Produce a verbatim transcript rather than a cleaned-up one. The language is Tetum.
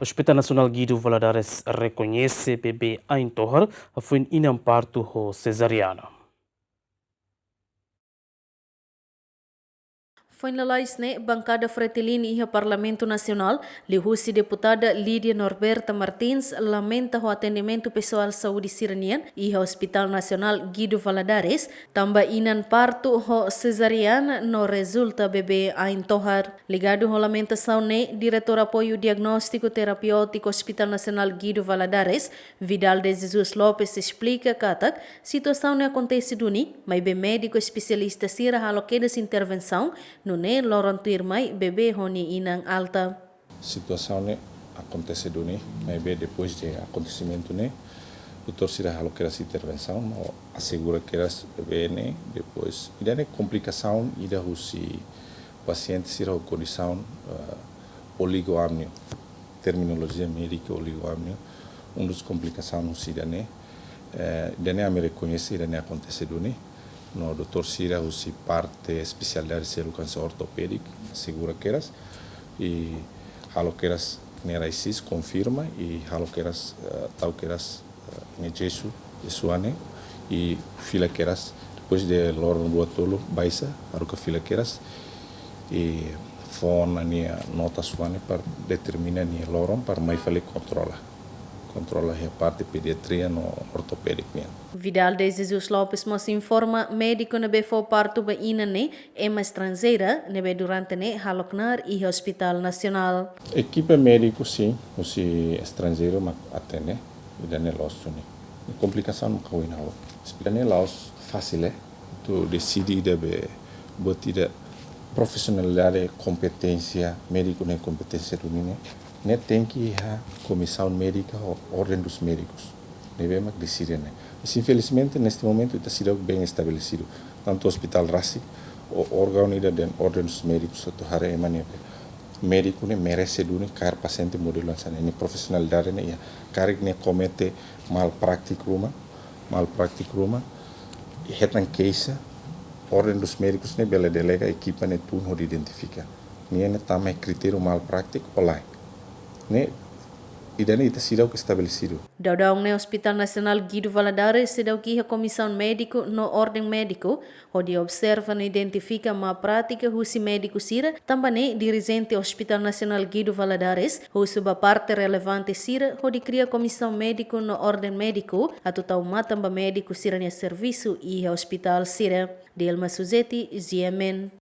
Hospital Nasionál Guido Valadares rekoñese bebé ain tohar hafoin inan partu ho sezariana. Foin lalais ne'e, bankada Fretilin iha Parlamentu Nasionál, liuhusi deputada Lídia Norberta Martins, lamenta ho atendimentu pesoál saúde sira-nian iha Hospital Nasionál Guido Valadares, tanba inan partu ho sezariana no rezulta bebé ain tohar. Ligadu ho lamentasaun ne'e, Diretór Apoiu Diagnóstiku Terapéutiku Hospital Nasionál Guido Valadares, Vidal de Jesus Lopes esplika katak situasaun ne'e akontese duni, maibé médiku espesialista sira halo kedas intervensaun, nune'e loron tuirmai bebé ho nia inan alta. Situasaun ne'e akontese duni, maibé depois de akontesimentu ne'e, doutór sira halo kedas intervensaun, no asegura kedas bebé ne'e, depois, ida-ne'e komplikasaun ida husi pasiente sira ho kondisaun, eh, oligoamniu. Terminolojia médika oligoamniu, um dos komplikasaun husi ida-ne'e, eh, ida-ne'e ami rekoñese, ida-ne'e akontese duni, no doutór sira husi parte espesialidade seluk hanesan ortopédiku, asegura kedas, i halo kedas ne'e rai-sis, konfirma, i halo kedas, eh, tau kedas, eh, ne'e jesu, jesuane, i fila kedas, depois de loron rua tolu, baixa, haruka fila kedas, i fó ona nia nota suane para determina nia loron para mai fali kontrola. Kontrola iha parte pediatria no ortopédiku nian. Vidal de Jesus Lopes mós informa médiku ne'ebé fó partu ba inan ne'e ema estranjeira, ne'ebé durante ne'e halo knaar iha Hospital Nasionál. Ekipa médiku sin, husi estranjeiru mak atende, ida-ne'e loos duni. Komplikasaun mak ha'u iha ne'e. Ida-ne'e la'ós fasil, eh. Atu deside ida be, buat ida profisionalidade, kompeténsia, médiku ne'e kompeténsia duni ne'e. Ne'e tenke iha komisaun médika ho Ordem dos Médicos. Ne'ebé mak deside ne'e. Mas infelizmente, neste momento, ita seidauk bem estabelecido. Tantu ospitál rasik, ou órgaun ida dehan Ordem dos Médicos, atu haree ema ne'ebé médiku ne'e merese duni kaer pasiente modelu hanesan ne'e, profisionalidade ne'e iha. Karik ne'e komete malpraktika ruma, malpraktika ruma, hetan keixa, Ordem dos Médicos ne'e bele delega ekipa ne'e tun hodi identifika. Nia ne'e tama iha kritériu malpraktika ou lae. Ne'e, ida-ne'e ita seidauk estabelesidu. Daudaun ne'e Hospital Nasionál Guido Valadares seidauk iha komisaun médiku no orden médiku, hodi observa no identifika malprátika husi médiku sira, tanba ne'e dirijente Hospital Nasionál Guido Valadares husu ba parte relevante sira hodi kria komisaun médiku no orden médiku, atu tau matan ba médiku sira-nia servisu iha ospitál sira. Dilma Suzeti, G M N.